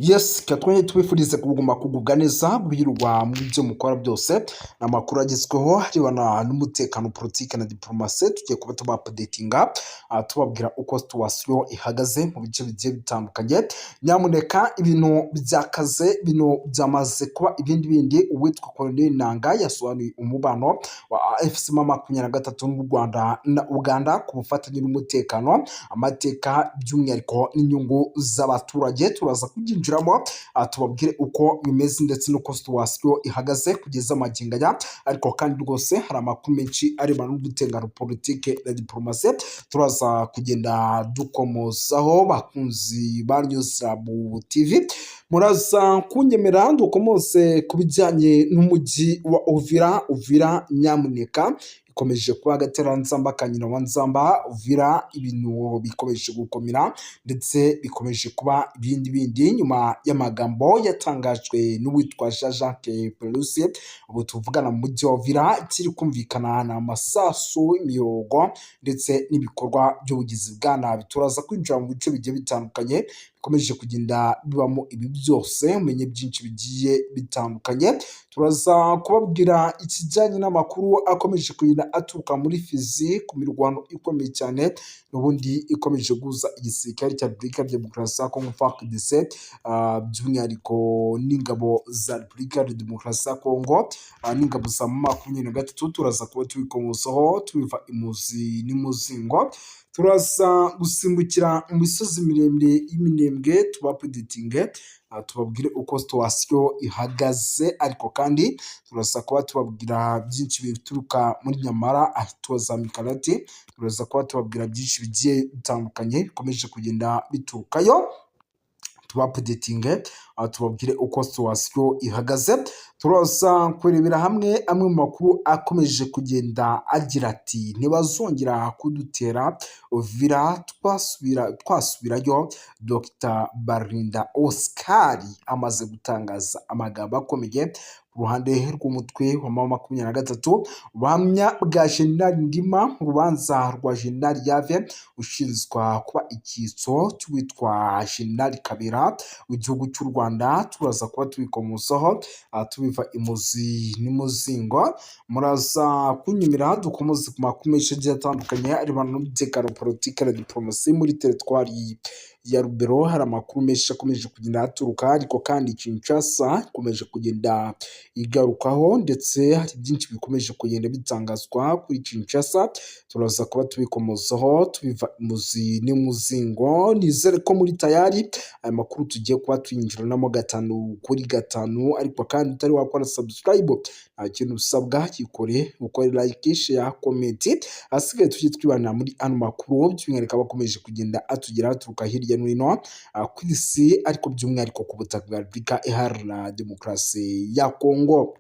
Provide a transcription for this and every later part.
Yes, katwenge tubifurize kuguma kugubwa neza, guhirwa mu byo mukora byose. Ni amakuru agezweho arebana n'umutekano, politiki na diplomasi. Tugiye kuba tubaupdatinga, tubabwira uko situation ihagaze mu bice bigiye bitandukanye. Nyamuneka, ibintu byakaze, ibintu byamaze kuba ibindi bindi. Uwitwa Colonel Nanga yasobanuye umubano wa AFC M23 n'u Rwanda na Uganda ku bufatanye n'umutekano, amateka, by'umwihariko n'inyungu z'abaturage. Turaza kubyinjiramo, tubabwire uko bimeze ndetse n'uko situation ihagaze kugeza magingo aya. Ariko kandi rwose hari amakuru menshi arebana n'umutekano, politike na diplomasi turaza kugenda dukomozaho. Bakunzi ba News Lab TV, muraza kunyemera dukomose ku bijyanye n'umujyi wa Uvira. Uvira nyamuneka ikomeje kuba agateranzamba ka nyina wa Nzamba. Uvira ibintu bikomeje gukomera ndetse bikomeje kuba ibindi bindi nyuma y'amagambo yatangajwe n'uwitwa Jean Jacques Purusi. Ubu tuvugana, mu mujyi wa Uvira kiri kumvikana ni amasasu, imirongo ndetse n'ibikorwa by'ubugizi bwa nabi. Turaza kwinjira mu bice bigiye bitandukanye bikomeje kugenda bibamo ibi byose, umenye byinshi bigiye bitandukanye. Turaza kubabwira ikijyanye n'amakuru akomeje kugenda aturuka muri Fizi ku mirwano ikomeye cyane n'ubundi ikomeje guhuza igisirikare cya Repubulika ya Demokarasi ya Kongo, FARDC, by'umwihariko n'ingabo za Repubulika ya Demokarasi ya Kongo, n'ingabo za 23. Turaza kuba tubikomozaho, tubiva imuzi n'imuzingo. Turaza gusimbukira mu misozi miremire y'iminembwe, tubaupdatinge, tubabwire uko situation ihagaze. Ariko kandi turaza kuba tubabwira byinshi bituruka muri Nyamara ahitwa za Mikarati. Turaza kuba tubabwira byinshi bigiye bitandukanye bikomeje kugenda biturukayo, tubaupdatinge, tubabwire uko situation ihagaze. Turaza kurebera hamwe amwe mu makuru akomeje kugenda agira ati: "Ntibazongera kudutera Uvira, twasubira twasubirayo." Dr Barinda Oscar amaze gutangaza amagambo akomeye ku ruhande rw'umutwe wa M23. Ubuhamya bwa Jenerali Ndima mu rubanza rwa Jenerali Yave ushinjwa kuba icyitso cy'uwitwa Jenerali Kabera w'igihugu cy'u Rwanda, turaza kuba tubikomozaho, tubiva imuzi n'imuzingo. Muraza kunyumira dukomeze ku makuru menshi agiye atandukanye arebana n'umutekano, politiki na diplomasi. Muri teritwari ya Rubero hari amakuru menshi akomeje kugenda aturuka, ariko kandi Kinshasa ikomeje kugenda igarukaho, ndetse hari byinshi bikomeje kugenda bitangazwa kuri Kinshasa. Turaza kuba tubikomozaho, tubiva imuzi n'imuzingo. Nizere ko muri tayari, aya makuru tugiye kuba tuyinjiranamo gatanu kuri gatanu. Ariko kandi utari wakora subscribe, nta kintu usabwa, gikore, ukore like, share, comment, ahasigaye tujye twibanira muri ano makuru, by'umwihariko aba akomeje kugenda atugera aturuka hirya no hino ku isi, ariko by'umwihariko ku butaka bwa Repubulika Iharanira Demokarasi ya Kongo.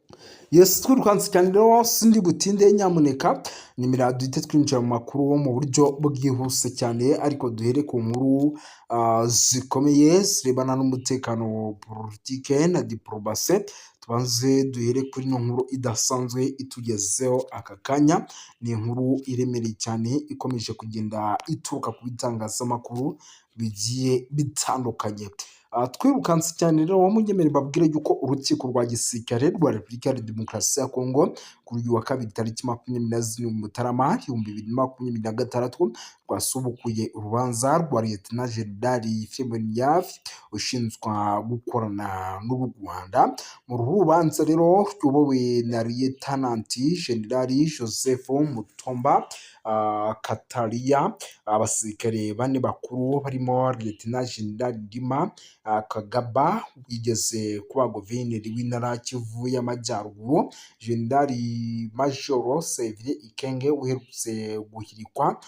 Yes, twirukanse cyane rero, sindi butinde. Nyamuneka nimero duhite twinjira mu makuru mu buryo bwihuse cyane, ariko duhere ku nkuru zikomeye zirebana n'umutekano, politike na diplomasi. Tubanze duhere kuri ino nkuru idasanzwe itugezeho aka kanya. Ni inkuru iremereye cyane ikomeje kugenda ituruka ku bitangazamakuru bigiye bitandukanye. Twirukanse cyane rero, munyemere mbabwire yuko urukiko rwa gisirikare rwa Repubulika ya Demokarasi ya Kongo kuri uyu wa kabiri tariki 27 Mutarama 2026 rwasubukuye urubanza rwa Lieutenant General Philemon Yavi ushinjwa gukorana n'u Rwanda. Muri uru rubanza rero ruyobowe na Lieutenant General Joseph Mutomba Kataria, abasirikare bane bakuru barimo Lieutenant General Ndima Kagaba wigeze kuba guverineri w'intara Kivu y'Amajyaruguru, General Major Xavier Ikenge uherutse guhirikwa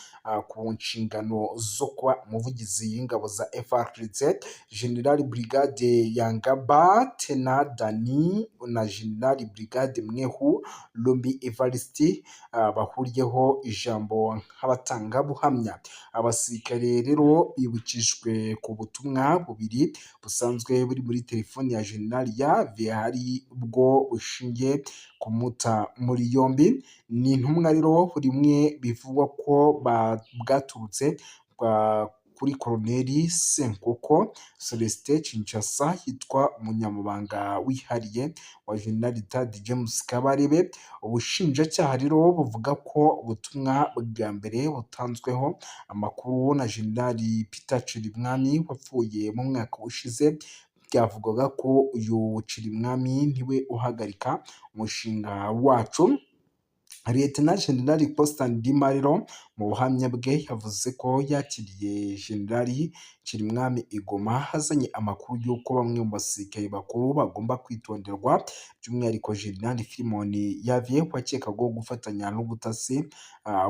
ku nshingano zo kuba umuvugizi w'ingabo za FARDC, General Brigade Yangaba Tena Dani na General Brigade Mwehu Lumbi Evariste bahuriyeho ijambo nk'abatangabuhamya. Abasirikare rero bibukijwe ku butumwa bubiri busanzwe buri muri telefoni ya General Yave, hari ubwo bushingiye kumuta muri yombi. Ni intumwa rero buri umwe bivugwa ko bwaturutse kuri Koloneli Senkoko Celestin Kinshasa, yitwa umunyamabanga wihariye wa Jenerali Retired James Kabarebe. Ubushinjacyaha rero buvuga ko ubutumwa bwa mbere butanzweho amakuru na Jenerali Peter Cirimwami wapfuye mu mwaka ushize. Byavugwaga ko uyu Cirimwami niwe uhagarika umushinga wacu. Lieutenant General Constant Ndima rero mu buhamya bwe yavuze ko yakiriye Jenerali Cirimwami i Goma azanye amakuru y'uko bamwe mu basirikare bakuru bagomba kwitonderwa, by'umwihariko Jenerali Philemon Yavi wakekwaga gufatanya n'ubutasi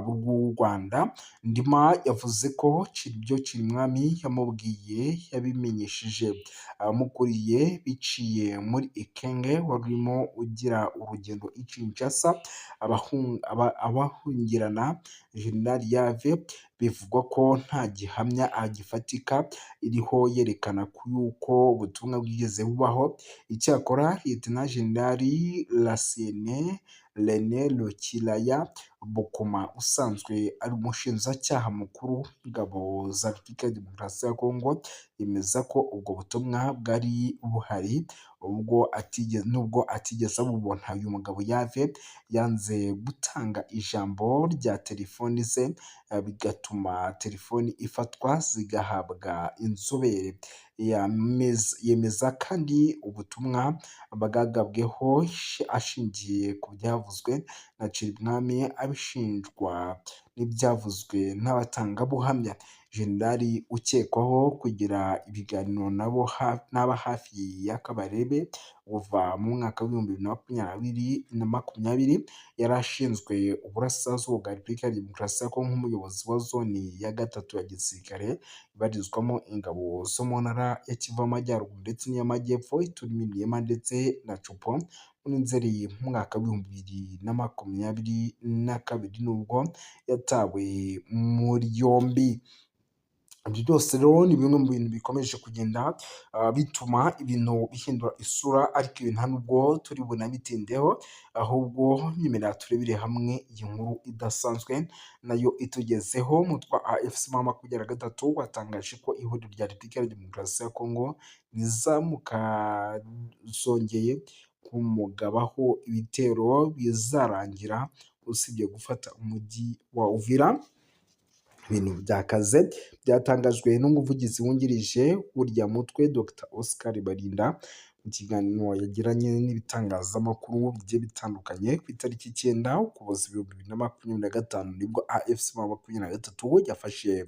bw'u Rwanda. Ndima yavuze ko ibyo Cirimwami yamubwiye yabimenyesheje abamukuriye biciye muri Ekenge wari urimo ugira urugendo i Kinshasa abahungirana Jenerali Yave. Bivugwa ko nta gihamya gifatika iriho yerekana yuko ubutumwa bwigeze bubaho. Icyakora Lieutenant General Larsen Rene Lokilaya Bokoma, usanzwe ari umushinjacyaha mukuru w'ingabo za Repubulika ya Demokarasi ya Kongo, yemeza ko ubwo butumwa bwari buhari ubwo nubwo atigeze abubona. Uyu mugabo Yave yanze gutanga ijambo rya telefoni ze, bigatuma telefoni ifatwa zigahabwa inzobere. Yemeza kandi ubutumwa bwagabweho ashingiye ku byavuzwe na Cirimwami, abishinjwa n'ibyavuzwe n'abatangabuhamya. Jenerali ukekwaho kugira ibiganiro nabo n'aba hafi ya Kabarebe kuva mu mwaka w'2020, yari ashinzwe uburasirazuba bwa Repubulika ya Demokarasi ya Kongo nk'umuyobozi wa zone ya gatatu ya gisirikare ibarizwamo ingabo zo mu ntara ya Kivu y'Amajyaruguru ndetse n'iy'Amajyepfo, Ituri, Maniema ndetse na Tshopo. Muri Nzeri mu mwaka w'2022 nubwo yatawe muri yombi. Ibyo byose rero ni bimwe mu bintu bikomeje kugenda bituma ibintu bihindura isura, ariko ibi nta nubwo turi bunabitindeho, ahubwo nyemerera turebere hamwe iyi nkuru idasanzwe nayo itugezeho. Umutwe wa AFC M23 watangaje ko ihuriro rya Repubulika ya Demokarasi ya Kongo rizamuka zongeye kumugabaho ibitero bizarangira usibye gufata umujyi wa Uvira. Ibintu byakaze. Byatangajwe n'umuvugizi wungirije w'uriya mutwe, Dr Oscar Barinda, mu kiganiro yagiranye n'ibitangazamakuru bigiye bitandukanye ku itariki 9 Ukuboza 2025, nibwo AFC M23 yafashe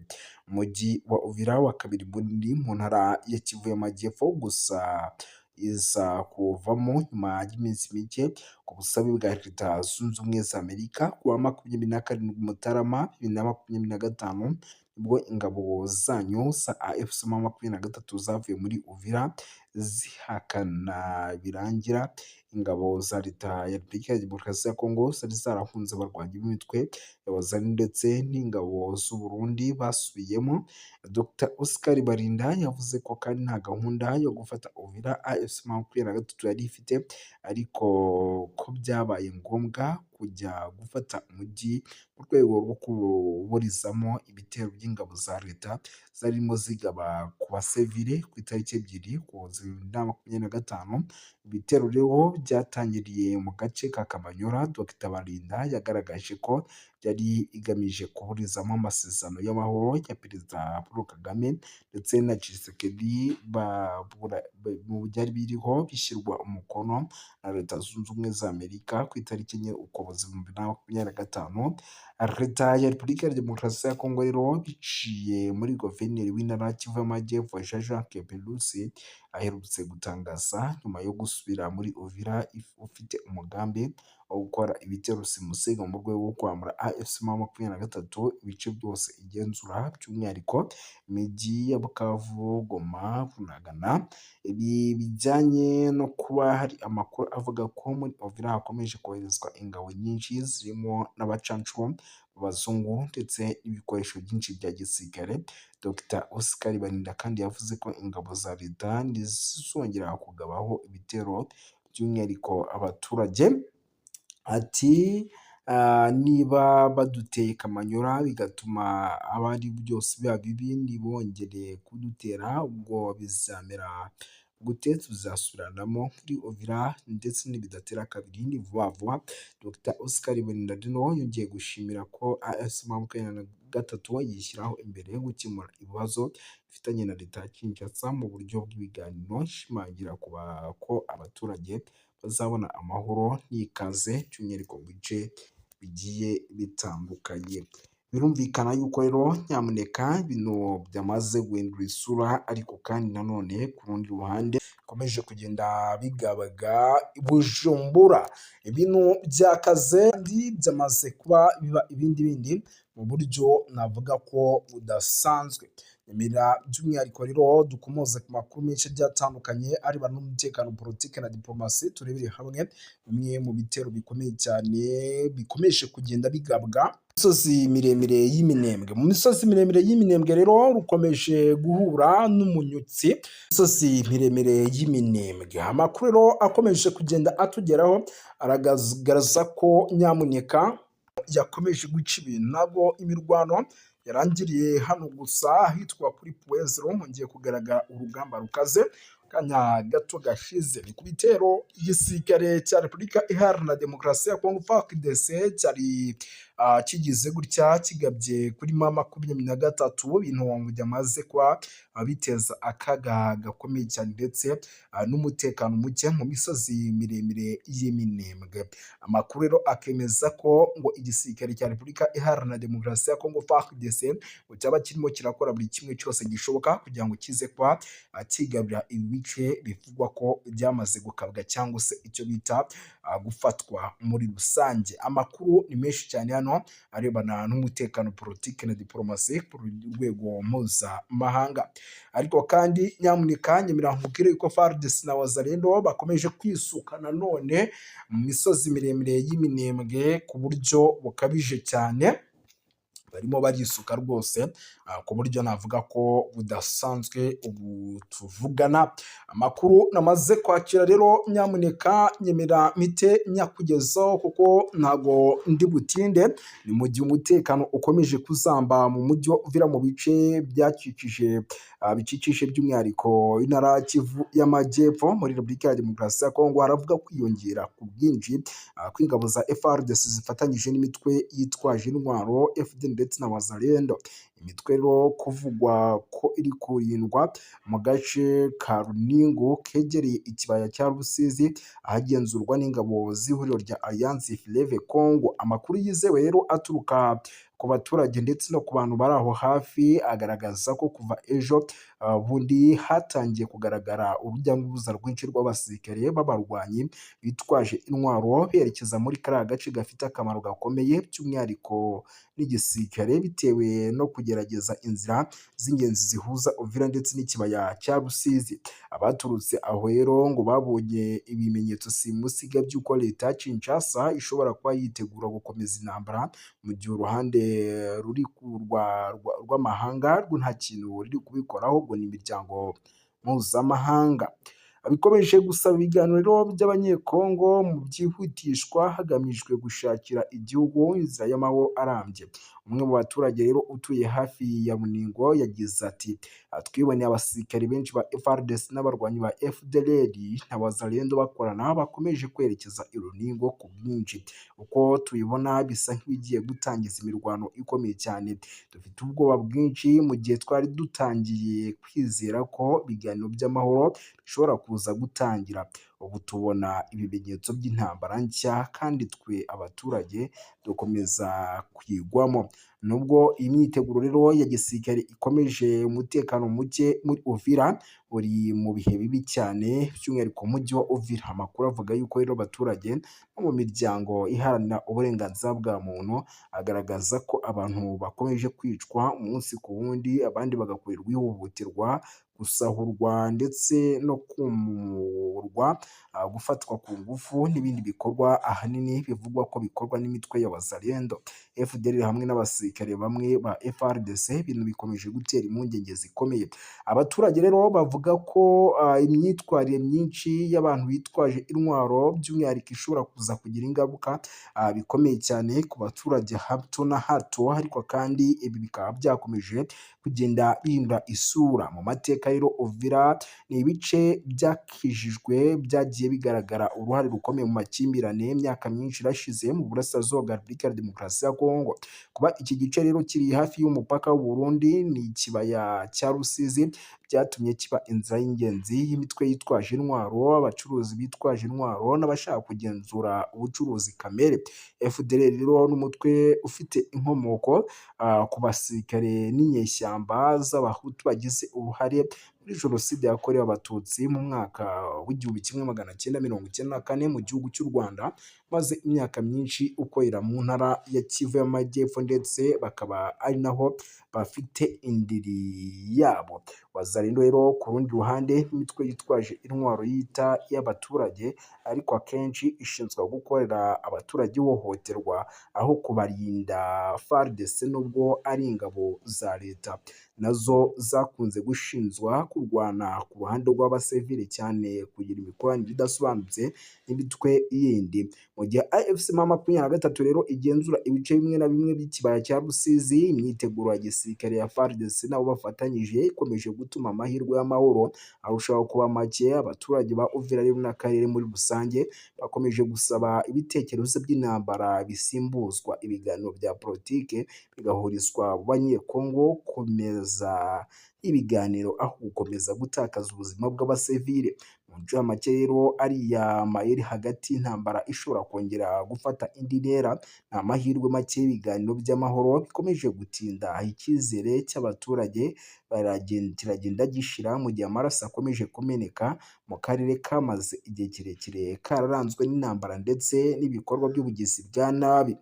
umujyi wa Uvira wa kabiri munini mu ntara ya Kivu y'Amajyepfo, gusa iza kuwuvamo nyuma y'iminsi mike ku busabe bwa Leta Zunze Ubumwe za Amerika. Ku wa 27 Mutarama 2025 nibwo ingabo zanyu za AFC M23 zavuye muri Uvira zihakana birangira ingabo za Leta ya Repubulika ya Demokarasi ya Kongo zari zarahunze, abarwanyi b'imitwe ya ndetse n'ingabo z'u Burundi basubiyemo. Dr Oscar Barinda yavuze ko kandi nta gahunda yo gufata Uvira AFC M23 yari ifite, ariko ko byabaye ngombwa kujya gufata umujyi mu rwego rwo kuburizamo ibitero by'ingabo za leta zarimo zigaba ku basivile ku itariki 2 Ukuboza 2025. Ibitero rero byatangiriye mu gace ka Kamanyola. Dr Barinda yagaragaje ko byari igamije kuburizamo amasezerano y'amahoro ya Perezida Paul Kagame ndetse na Tshisekedi byari biriho bishyirwa umukono na Leta Zunze Ubumwe za Amerika ku itariki 4 Ukuboza 2025. Leta ya Repubulika ya Demokarasi ya Kongo rero biciye muri guverineri w'intara Kivu y'Amajyepfo, Jean Jacques Purusi, aherutse gutangaza nyuma yo gusubira muri Uvira ufite umugambi wo gukora ibitero simusiga mu rwego rwo kwambura AFC M23 ibice byose igenzura, by'umwihariko imijyi ya Bukavu, Goma, Bunagana. Ibi bijyanye no kuba hari amakuru avuga ko muri Uvira hakomeje koherezwa ingabo nyinshi zirimo n'abacancuro b'abazungu ndetse n'ibikoresho byinshi bya gisirikare. Dr Oscar Barinda kandi yavuze ko ingabo za leta ntizizongera kugabaho ibitero by'umwihariko abaturage. Ati Niba baduteye Kamanyola bigatuma abari byose biba bibi, ntibongere kudutera, ubwo bizamera gute? Tuzasubiranamo kuri Uvira ndetse nibidatera kabiri ni vuba vuba. Dr Oscar Bernardino yongeye gushimira ko AFC M23 yishyiraho imbere yo gukemura ibibazo ifitanye na leta ya Kinshasa mu buryo bw'ibiganiro, ishimangira ko abaturage bazabona amahoro n'ikaze, by'umwihariko mu bice bigiye bitandukanye. Birumvikana yuko rero nyamuneka bino byamaze guhindura isura, ariko kandi nanone ku rundi ruhande bikomeje kugenda bigabaga Bujumbura. Ibintu byakaze kandi byamaze kuba biba ibindi bindi mu buryo navuga ko budasanzwe. Nyemera by'umwihariko rero dukomoze ku makuru menshi agiye atandukanye arebana n'umutekano, politiki na diplomasi, turebere hamwe bimwe mu bitero bikomeye cyane bikomeje kugenda bigabwa misozi miremire y'Iminembwe. Mu misozi miremire y'Iminembwe rero rukomeje guhura n'umunyutsi. Misozi miremire y'Iminembwe, amakuru rero akomeje kugenda atugeraho aragaragaza ko nyamuneka yakomeje guca ibintu, ntabwo imirwano yarangiriye hano gusa ahitwa kuri Point Zéro hongeye kugaragara urugamba rukaze kanya gato gashize. Ni ku bitero igisirikare cya Repubulika Iharanira Demokarasi ya Kongo FARDC cyari kigize gutya kigabye kuri M23, ibintu byamaze kuba biteza akaga gakomeye cyane ndetse n'umutekano muke mu misozi miremire y'Iminembwe. Amakuru rero akemeza ko ngo igisirikare cya Repubulika Iharanira Demokarasi ya Kongo FARDC ngo cyaba kirimo kirakora buri kimwe cyose gishoboka kugira ngo kize kuba kigarurira ibi bice bivugwa ko byamaze gukabwa cyangwa se icyo bita gufatwa muri rusange. Amakuru ni menshi cyane hano arebana n'umutekano, politiki na diplomasi ku rwego mpuzamahanga. Ariko kandi nyamuneka nyemera nkubwire yuko FARDC na Wazalendo bakomeje kwisuka nanone mu misozi miremire y'Iminembwe ku buryo bukabije cyane, barimo barisuka rwose ku buryo navuga ko budasanzwe ubu tuvugana. Amakuru namaze kwakira rero nyamuneka nyemera mpite nyakugezaho kuko ntago ndi butinde. Ni mu gihe umutekano ukomeje kuzamba mu mujyi wa Uvira, mu bice byakikije bikikije by'umwihariko intara Kivu y'Amajyepfo muri Repubulika ya Demokarasi ya Kongo, haravuga kwiyongera ku bwinshi kw'ingabo za FARDC zifatanyije n'imitwe yitwaje intwaro FDLR ndetse na Wazalendo. Imitwe rero kuvugwa ko iri kurindwa mu gace ka Runingu kegereye ikibaya cya Rusizi, ahagenzurwa n'ingabo z'ihuriro rya Alliance Fleuve Congo. Amakuru yizewe rero aturuka ku baturage ndetse no ku bantu bari aho hafi agaragaza ko kuva ejo bundi hatangiye kugaragara urujya n'uruza rwinshi rw'abasirikare b'abarwanyi bitwaje intwaro berekeza muri kariya gace gafite akamaro gakomeye by'umwihariko n'igisirikare, bitewe no kugerageza inzira z'ingenzi zihuza Uvira ndetse n'ikibaya cya Rusizi. Abaturutse aho rero ngo babonye ibimenyetso simusiga by'uko leta ya Kinshasa ishobora kuba yitegura gukomeza intambara, mu gihe uruhande ruri rw'amahanga rwo nta kintu ruri kubikoraho, ngo ni imiryango mpuzamahanga. Bikomeje gusaba ibiganiro by'Abanyekongo mu byihutishwa hagamijwe gushakira igihugu inzira y'amahoro arambye. Umwe mu baturage rero utuye hafi ya Runingo yagize ati: "Twiboneye abasirikare benshi ba FARDC n'abarwanyi ba FDLR na Wazalendo bakorana bakomeje kwerekeza i Runingo ku bwinshi. Uko tubibona bisa nk'ibigiye gutangiza imirwano ikomeye cyane. Dufite ubwoba bwinshi mu gihe twari dutangiye kwizera ko ibiganiro by'amahoro bishobora kuza gutangira. Ubu tubona ibimenyetso by'intambara nshya kandi twe abaturage dukomeza kuyigwamo." Nubwo iyi myiteguro rero ya gisirikare ikomeje, umutekano muke muri Uvira uri mu bihe bibi cyane, by'umwihariko umujyi wa Uvira. Amakuru avuga yuko rero abaturage bo mu miryango iharanira uburenganzira bwa muntu agaragaza ko abantu bakomeje kwicwa umunsi ku wundi, abandi bagakorerwa ihohoterwa. Gusahurwa ndetse no kumurwa, gufatwa ku ngufu n'ibindi bikorwa ahanini bivugwa ko bikorwa n'imitwe ya Wazalendo, FDLR hamwe n'abasirikare bamwe ba FARDC. Ibintu bikomeje gutera impungenge zikomeye. Abaturage rero bavuga ko imyitwarire myinshi y'abantu bitwaje intwaro by'umwihariko ishobora kuza kugira ingaruka bikomeye cyane ku baturage hato na hato, ariko kandi ibi bikaba byakomeje kugenda bihindura isura mu mateka. Rero Uvira ni ibice byakijijwe byagiye bigaragara uruhare rukomeye mu makimbirane imyaka myinshi irashize mu burasirazuba bwa Repubulika ya Demokarasi ya Kongo. Kuba iki gice rero kiri hafi y'umupaka w'u Burundi ni ikibaya cya Rusizi byatumye kiba inzira y'ingenzi y'imitwe yitwaje intwaro, abacuruzi bitwaje intwaro n'abashaka kugenzura ubucuruzi kamere. FDLR rero n'umutwe ufite inkomoko ku basirikare n'inyeshyamba z'Abahutu bagize uruhare muri Jenoside yakorewe Abatutsi mu mwaka w'1994 mu gihugu cy'u Rwanda, maze imyaka myinshi ukorera mu ntara ya Kivu y'Amajyepfo, ndetse bakaba ari naho bafite indiri yabo. Wazalendo rero ku rundi ruhande n'imitwe yitwaje intwaro yita iy'abaturage, ariko akenshi ishinzwe gukorera abaturage ihohoterwa aho kubarinda. FARDC, nubwo ari ingabo za leta, nazo zakunze gushinjwa kurwana ku ruhande rw'abasivili cyane, kugira imikoranire idasobanutse n'imitwe yindi. Mu gihe AFC M23 rero igenzura ibice bimwe na bimwe by'ikibaya cya Rusizi, imyiteguro ya gisirikare ya FARDC nabo bafatanyije ikomeje gutuma amahirwe y'amahoro arushaho kuba make. Abaturage ba Uvira rero n'akarere muri rusange bakomeje gusaba ibitekerezo by'intambara bisimbuzwa ibiganiro bya politike, bigahurizwa mu Banyekongo komeza ibiganiro aho gukomeza gutakaza ubuzima bw'abasivile. Mu ncamake rero, ariya mayeri hagati y'intambara ishobora kongera gufata indi ntera, ni amahirwe make y'ibiganiro by'amahoro bikomeje gutinda. Icyizere cy'abaturage kiragenda gishira mu gihe amaraso akomeje kumeneka mu karere kamaze igihe kirekire kararanzwe n'intambara ndetse n'ibikorwa by'ubugizi bwa nabi.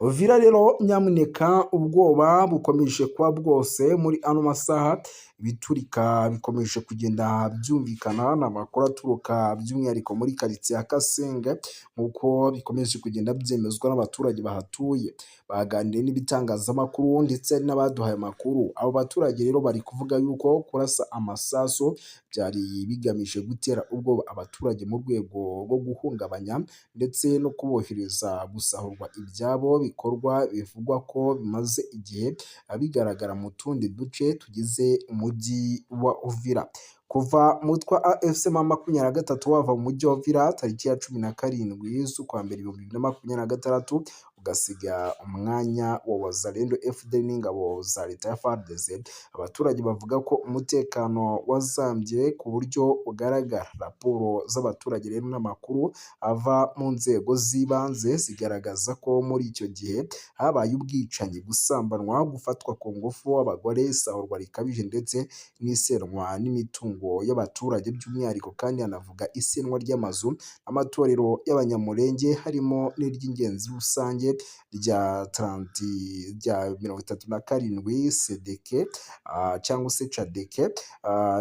Uvira rero nyamuneka, ubwoba bukomeje kuba bwose muri ano masaha, ibiturika bikomeje kugenda byumvikana. Ni amakuru aturuka by'umwihariko muri karitsiye ya Kasenge, nk'uko bikomeje kugenda byemezwa n'abaturage bahatuye baganiriye n'ibitangazamakuru ndetse n'abaduhaye amakuru. Abo baturage rero bari kuvuga yuko kurasa amasasu byari bigamije gutera ubwoba abaturage mu rwego rwo guhungabanya ndetse no kubohereza gusahurwa ibyabo, bikorwa bivugwa ko bimaze igihe bigaragara mu tundi duce tugize umujyi wa Uvira. Kuva umutwe wa AFC M23 wava mu mujyi wa Uvira tariki ya 17 z'ukwa mbere 2026, ugasiga umwanya wa Wazalendo, FDLR n'ingabo za leta ya FARDC, abaturage bavuga ko umutekano wazambye ku buryo bugaragara. Raporo z'abaturage rero n'amakuru ava mu nzego z'ibanze zigaragaza ko muri icyo gihe habaye ubwicanyi, gusambanwa, gufatwa ku ngufu abagore, isahurwa rikabije ndetse n'isenwa n'imitungo y'abaturage. By'umwihariko kandi hanavuga isenwa ry'amazu, amatorero y'Abanyamulenge harimo n'iry'ingenzi rusange rya rya 37 sedeke cyangwa se cadeke,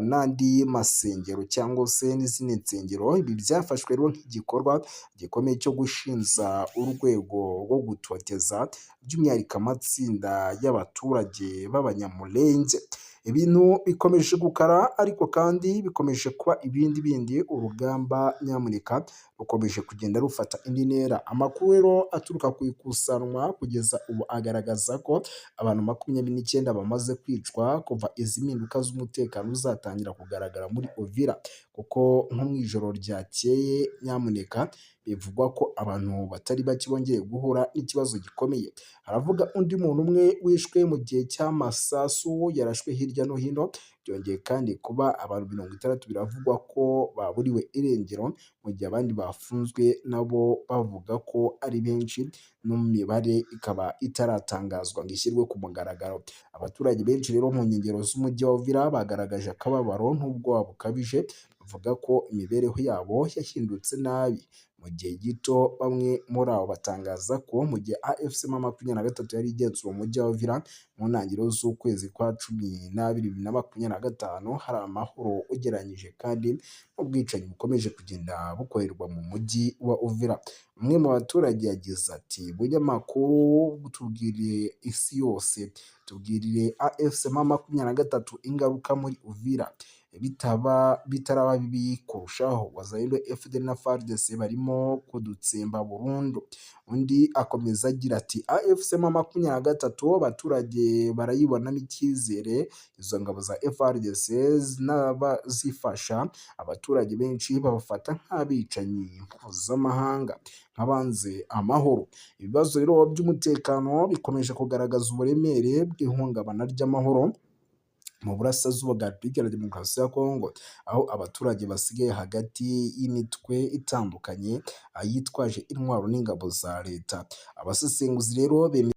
n'andi masengero cyangwa se n'izindi nsengero. Ibi byafashwe rero nk'igikorwa gikomeye cyo gushinza urwego rwo gutoteza by'umwihariko amatsinda y'abaturage b'Abanyamulenge. Ibintu bikomeje gukara, ariko kandi bikomeje kuba ibindi bindi. Urugamba nyamuneka rukomeje kugenda rufata indi ntera. Amakuru rero aturuka ku ikusanwa kugeza ubu agaragaza ko abantu 29 bamaze kwicwa kuva izi mpinduka z'umutekano zatangira kugaragara muri Uvira, kuko nko mu ijoro ryakeye nyamuneka bivugwa ko abantu batari bake bongeye guhura n'ikibazo gikomeye. Haravuga undi muntu umwe wishwe mu gihe cy'amasasu yarashwe hirya no hino. Byongeye kandi kuba abantu 60 biravugwa ko baburiwe irengero, mu gihe abandi bafunzwe nabo bavuga ko ari benshi, n'imibare ikaba itaratangazwa ngo ishyirwe ku mugaragaro. Abaturage benshi rero mu nkengero z'umujyi wa Uvira bagaragaje akababaro n'ubwoba bukabije, bavuga Bavuga ko imibereho yabo yahindutse nabi mu gihe gito. Bamwe muri abo batangaza ko mu gihe AFC M23 yari igenzura umujyi wa Uvira mu ntangiriro z'ukwezi kwa 12 2025, hari amahoro ugereranyije kandi n'ubwicanyi bukomeje kugenda bukorerwa mu mujyi wa Uvira. Umwe mu baturage yagize ati: "Bunyamakuru, tubwirire isi yose, tubwirire AFC M23 ingaruka muri Uvira bitaba bitaraba bibi kurushaho. Wazalendo, FDLR na FARDC barimo kudutsemba burundu." Undi akomeza agira ati: "AFC M23 abaturage barayibonamo icyizere. Izo ngabo za FARDC n'abazifasha, abaturage benshi babafata nk'abicanyi mpuzamahanga, nk'abanze amahoro." Ibibazo rero by'umutekano bikomeje kugaragaza uburemere bw'ihungabana ry'amahoro mu burasirazuba bwa Repubulika ya Demokarasi ya Kongo, aho abaturage basigaye hagati y'imitwe itandukanye yitwaje intwaro n'ingabo za leta. Abasesenguzi rero bemeza